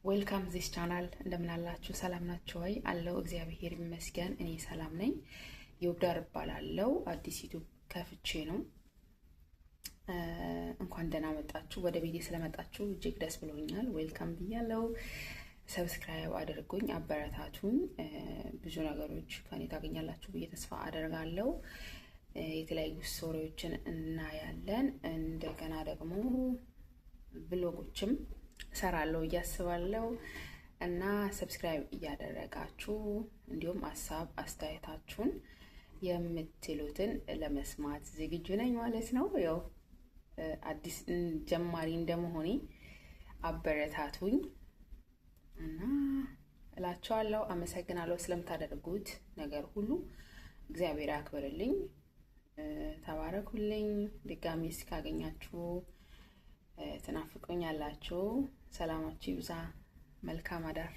Welcome this channel። እንደምን አላችሁ? ሰላም ናችሁ ወይ? አለሁ፣ እግዚአብሔር ይመስገን፣ እኔ ሰላም ነኝ። የውብዳር እባላለሁ። አዲስ YouTube ከፍቼ ነው። እንኳን ደህና መጣችሁ። ወደ ቤቴ ስለመጣችሁ እጅግ ደስ ብሎኛል። Welcome ብያለሁ። Subscribe አድርጉኝ፣ አበረታቱኝ። ብዙ ነገሮች ከኔ ታገኛላችሁ ብዬ ተስፋ አደርጋለሁ። የተለያዩ story ዎችን እናያለን። እንደገና ደግሞ vlog ኦችም እሰራለሁ እያስባለሁ እና subscribe እያደረጋችሁ እንዲሁም ሀሳብ አስተያየታችሁን የምትሉትን ለመስማት ዝግጁ ነኝ ማለት ነው። ያው አዲስ ጀማሪ እንደመሆኔ አበረታቱኝ እና እላችኋለሁ። አመሰግናለሁ ስለምታደርጉት ነገር ሁሉ። እግዚአብሔር ያክብርልኝ። ተባረኩልኝ። ድጋሚ እስካገኛችሁ ትናፍቁኛላችሁ። ሰላማችሁ ይብዛ። መልካም አዳር።